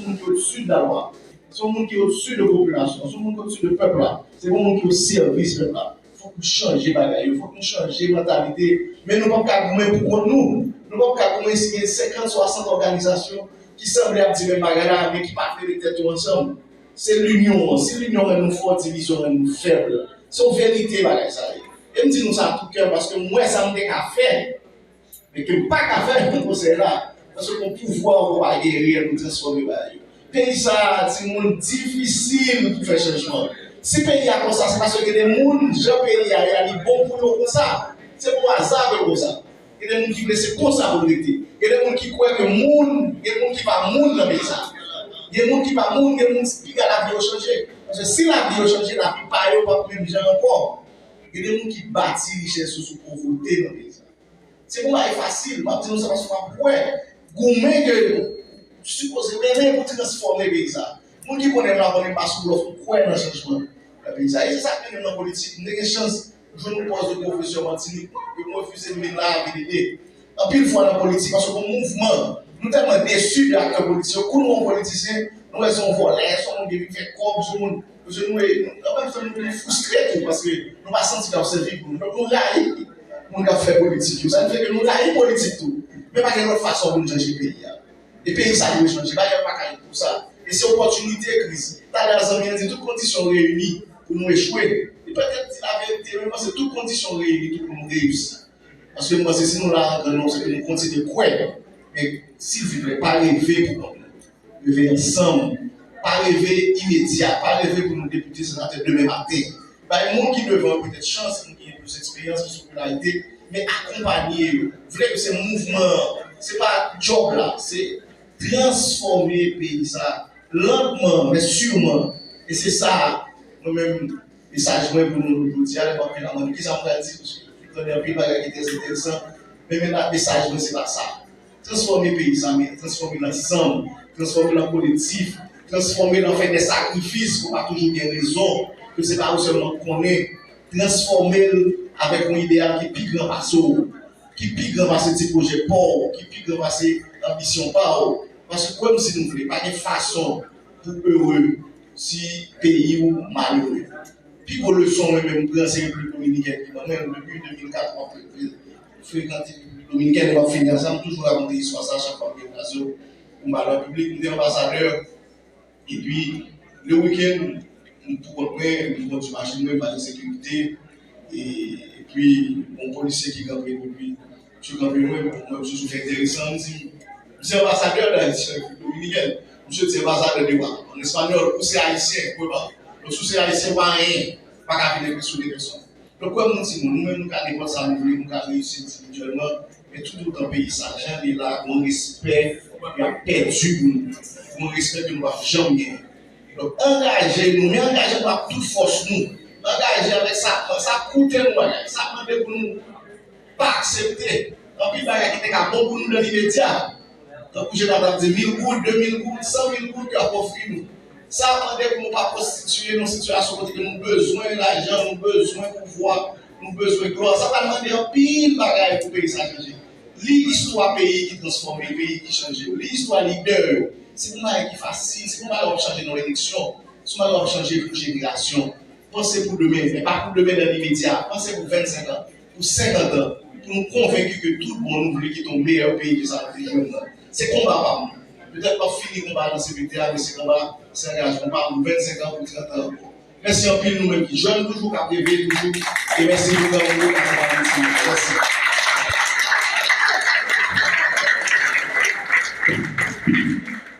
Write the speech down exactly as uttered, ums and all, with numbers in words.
moun ki odsi de lalwa. Se yon moun ki odsi de popilasyon. Se yon moun ki odsi de pèp la. Se yon moun ki o sèvis pèp la. Fòk nou chanje bagay yo. Fòk nou chanje mantalite. Men nou p ap ka goumen pou kont nou. Nou p ap ka goumen si gen senkant, swasant òganizasyon ki sanble ap di menm bagay la, men ki pa vle met tèt yo ansanm. Se linyon an. Si linyon rann nou fò, divizyon rann nou fèb. Se yon verite bagay sa ye. E m di nou sa ak tout kè m, paske m wè sa m te ka fè, men ke m pa ka fè nan konsèy la. Paske yon pouvwa ou pa gen reyèl pou transfòme bagay yo. Peyi sa a, timoun, difisil pou fè chanjman. Si peyi a konsa, se paske gen de moun, jan peyi a ye a, li bon pou yo konsa. Se pou aza ke l konsa. Gen de moun ki vle se konsa pou l rete. Gen de moun ki kwè ke moun, gen moun ki pa moun nan peyi sa. Gen moun ki pa moun, gen moun piga lavi yo chanje. Paske si lavi yo chanje, lavi pa yo p ap menm jan ankò. Gen de moun ki bati richès yo sou povrete nan peyi sa. Se pou bagay fasil, m ap di nou sa paske w ap wè goumen ke sipoze mennen pou transfòme peyi sa. Moun ki konnen m la konnen m pa sou blòf, m kwè nan chanjman nan peyi sa. E se sa k mennen m nan politik. M te gen chans jwenn yon pòs de pwofesè Matinik, yo refize m vin la a V D D. Anpil fwa nan politik, paske gon mouvman, nou tèlman desi de aktè politik yo, kou nou wè yon politisyen, nou wè se yon vòlè, se yon moun ki vin fè kòb, se yon moun, se nou, nou, anpil fwa nou vin fristre tou, paske nou pa santi k ap sèvi pou nou. Donk nou rayi moun k ap fè politik yo. Sa vin fè ke nou rayi politik tou. Men pa gen lòt fason pou nou chanje peyi a. E peyi sa dwe chanje. Bagay yo pa ka ret konsa. E se opòtinite kriz. Talè a zanmi an di tout kondisyon reyini pou nou echwe. Li petèt di laverite, men m panse tout kondisyon reyini tou pou nou reyisi. Paske m panse si nou la an gran nonb, se ke nou kontinye kwè. Men, silvouplè, pa reve pou kont nou. Reve ansanm. Pa reve imedya. Pa reve pou nou depite senatè demen maten. Bay moun ki devan yo petèt chans, moun ki gen plis eksperyans, plis popilarite, men akonpanye yo. Vle ke se mouvman an, se pa djòb la, se transfòme peyi sa a, lantman, men siman. E se sa, mwen menm, mesaj mwen pou nou jodi a, lè m ap vin la, mwen, kisa m pral di, paske m tande anpil bagay ki trè enteresan, men, men la, mesaj mwen, se pa sa. Transfòme peyi sa, men transfòme l ansanm, transfòme l an kolektif, transfòme l an fè de sakrifis, pou pa toujou gen rezon, ke se pa ou sèlman k konnen, transfòme l avèk yon ideyal ki pi gran pase w, ki pi gran pase ti pwojè pa w, ki pi gran pase anbisyon pa w. Paske kwè m si nou vle, pa gen fason pou ere si peyi w malere. Pi gwo leson mwen menm pran se Repiblik Dominikèn ki ban mwen, depi de mil kat m ap fre-, fre-, frekante Repiblik Dominikèn, e m ap fini ansanm, m toujou rakonte istwa sa chak fwa m gen okazyon pou m pale an piblik. M te anbasadè, epi le wikenn, m pou kont mwen, m kondui machin mwen, m pa gen sekirite, e, epi yon polisye ki kanpe, epi misye kanpe mwen, mwen, misye sou fè enteresan, m di, misye anbasadè Dayiti an Repiblik Dominikèn. Misye di anbasadè de wa, an espanyòl, ou se ayisyen, ou pa. Donk, si w se ayisyen, ou pa anyen, ou pa ka vin enpresyone pèsonn. Donk, kwè m, nou timoun, nou menm, nou ka nenpòt sa nou vle, nou ka reyisi endividyèlman, men toutotan peyi sa, jan li ye la, gon respè y ap pèdi pou nou. Gon respè ke nou p ap janm genyen. Donk, angaje nou, men angaje nou ak tout fòs nou. Angaje avèk sa, sa koute nou bagay, sa mande pou nou pa aksepte anpil bagay ki te ka bon pou nou nan limedya. Tankou Jenab t ap di, mil goud, de mil goud, san mil goud ke y ap ofri nou. Sa ap mande pou nou pa konstitiye nan sitiyasyon kote ke nou bezwen lajan, nou bezwen pouvwa, nou bezwen glwa. Sa pral mande anpil bagay pou peyi sa chanje. Li istwa peyi ki transfòme, peyi ki chanje. Li istwa lidè yo. Se pa yon bagay ki fasil, se pa yon bagay w ap chanje nan yon eleksyon. Se yon bagay w ap chanje pou jenerasyon. Panse pou demen, men pa pou demen nan limedya. Panse pou vennsenk an, pou senkant an, pou nou konvenki ke tout bon nou vle kite yon meyè peyi ke sa nou te jwenn nan. Se konba pa m. Petèt m ap fini konba nan C P T A, men se konba, se angajman pa m pou vennsenk an, pou trant an ankò. Mèsi anpil nou menm ki jèn toujou, k ap reve toujou. E mèsi pou tan nou akonpanye nou. Mèsi.